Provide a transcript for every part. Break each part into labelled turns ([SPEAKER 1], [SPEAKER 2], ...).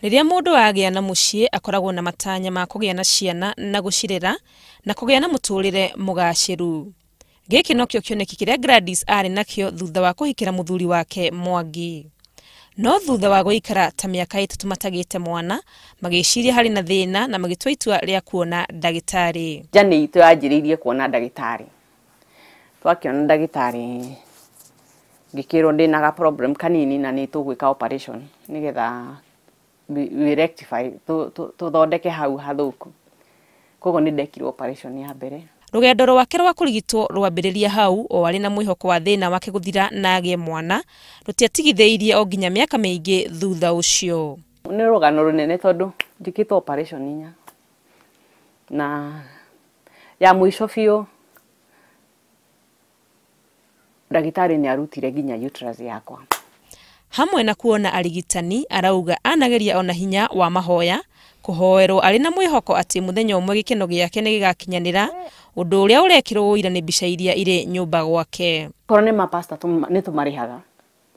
[SPEAKER 1] Rĩrĩa mũndũ agĩa na mũciĩ akoragwo na matanya ma kũgĩa na ciana na gũcirera na kũgĩa na mũtũrĩre mũgacĩru. Gĩkĩ nokĩo kĩoneki kĩrĩa Gladys arĩ nakĩo thutha wa kũhikĩra mũthuri wake Mwangi. No thutha wa gũikara ta mĩaka 3 matagĩte mwana, magĩciria harĩ na thĩna na magĩtua itua rĩa kuona ndagĩtarĩ.
[SPEAKER 2] Journey itũ yanjĩrĩirie kuona ndagĩtarĩ. Twakĩona ndagĩtarĩ ngĩkĩrwo ndĩna ga problem kanini na nĩ tũgwĩka operation nĩgetha we rectify tũthondeke hau hathũku. Koguo nĩ ndekirwo operation ya mbere.
[SPEAKER 1] Rũgendo rwake rwa kũrigitwo rwambĩrĩria hau o arĩ na mwĩhoko wa thĩna wake gũthira na agĩe mwana, rũtiatigithĩirie o nginya mĩaka mĩingĩ thutha ũcio.
[SPEAKER 2] Nĩ rũgano rũnene tondũ njĩkĩtwo operation 4 na ya mũico biũ ndagĩtarĩ nĩ arutire nginya uterus yakwa.
[SPEAKER 1] Hamwe na kuona arigitani arauga anageria ona hinya wa mahoya kũhoerwo arĩ na mwĩhoko atĩ mũthenya ũmwe gĩkeno gĩake nĩ gĩgakinyanĩra, ũndũ ũrĩa ũrekĩrwo ũira nĩ mbica iria irĩ nyũmba gwake.
[SPEAKER 2] Korwo nĩ mapasta nĩ tũmarĩhaga,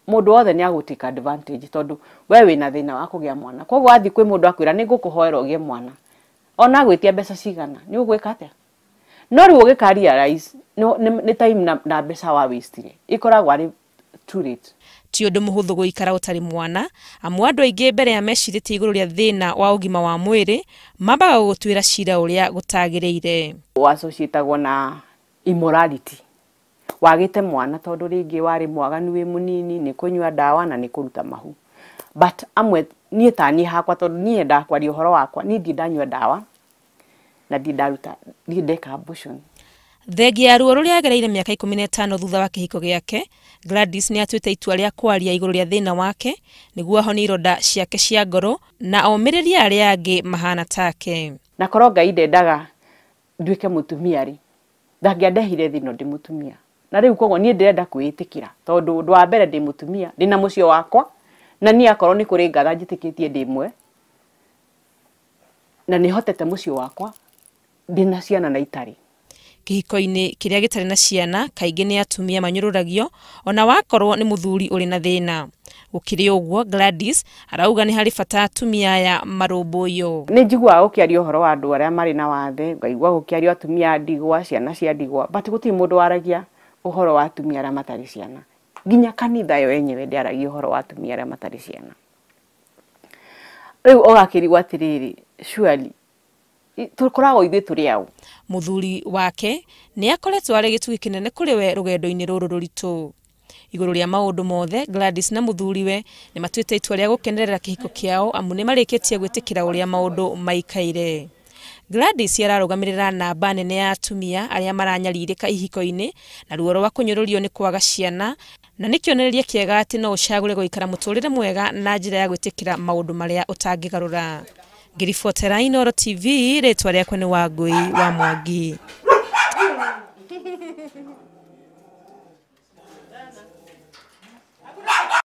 [SPEAKER 2] mũndũ wothe nĩ agũtake advantage tondũ we wĩna thĩna wa kũgĩa mwana, koguo wathiĩ kwĩ mũndũ akwĩra nĩ ngũkũhoera ũgĩe mwana, ona agwĩtia mbeca cigana nĩ ũgwĩka atĩa? No rĩu ũgĩka realize nĩ time na mbeca wa waste ikoragwo arĩ too late.
[SPEAKER 1] Ti ũndũ mũhũthũ gũikara ũtarĩ mwana, amu andũ aingĩ mbere ya mecirĩtie igũrũ rĩa thĩna wa ũgima wa mwĩrĩ mambaga gũgũtuĩra cira ũrĩa gũtagĩrĩire.
[SPEAKER 2] Associatagwo na immorality, wagĩte mwana tondũ rĩngĩ warĩ mwaganu wĩ mũnini, nĩ kũnyua ndawa na nĩ kũruta mahu. But amwe niĩ ta niĩ hakwa, tondũ niĩ nyendaga kwaria ũhoro wakwa, niĩ ndirĩ ndanyua ndawa na ndirĩ ndaruta, ndirĩ ndeka abortion.
[SPEAKER 1] Thengia ya ruo rũrĩa agereire mĩaka 15 thutha wa kĩhiko gĩake, Gladys nĩ atuĩte itua rĩa kwaria igũrũ rĩa thĩna wake nĩguo ahonie ironda ciake cia ngoro na omĩrĩrie arĩa angĩ mahana take.
[SPEAKER 2] Na korwo Ngai ndendaga nduĩke mũtumia rĩ, ndangĩandehire thĩna ndĩ mũtumia. Na rĩu koguo niĩ ndĩrenda kwĩĩtĩkĩra tondũ ũndũ wa mbere ndĩ mũtumia, ndĩna mũciĩ wakwa, na niĩ akorwo nĩ kũrĩ ngatha njĩtĩkĩtie ndĩ ĩmwe, na nĩhotete mũciĩ wakwa, ndĩna ciana na itarĩ.
[SPEAKER 1] Kĩhiko-inĩ kĩrĩa gĩtarĩ na ciana kaingĩ nĩ atumia manyũrũragio ona wakorwo nĩ mũthuri ũrĩ na thĩna. Gũkĩrĩ ũguo, Gladys arauga nĩ harĩ bata atumia aya marũmbũiyo.
[SPEAKER 2] Nĩ njiguaga gũkĩario ũhoro wa andũ arĩa marĩ na wathe, ngaigua gũkĩario atumia a ndigwa, ciana cia ndigwa, but gũtirĩ mũndũ waragia ũhoro wa atumia arĩa matarĩ ciana. Nginya kanitha yo yenyewe ndĩaragia ũhoro wa atumia arĩa matarĩ ciana. Rĩu ũgakĩrigwo atĩrĩrĩ, surely tũkoragwo ithuĩ tũrĩ aũ.
[SPEAKER 1] Mũthuri wake nĩ akoretwo arĩ gĩtugĩ kĩnene kũrĩ we rũgendo-inĩ rũrũ rũritũ. Igũrũ rĩa maũndũ mothe, Gladys na mũthuriwe nĩ matuĩte itua rĩa gũkenerera kĩhiko kĩao amu nĩ marĩkĩtie gwĩtĩkĩra ũrĩa maũndũ maikaire. Gladys ararũgamĩrĩra namba nene ya atumia arĩa maranyarirĩka ihiko-inĩ na ruo rwa kũnyũrũrio nĩ kwaga ciana, na nĩ kĩonereria kĩega atĩ no ũcagũre gũikara mũtũrĩre mwega na njĩra ya gwĩtĩkĩra maũndũ marĩa ũtangĩgarũra. Ngĩribotera Inooro TV, rĩtwa rĩakwa nĩ Wangũi wa Mwangi.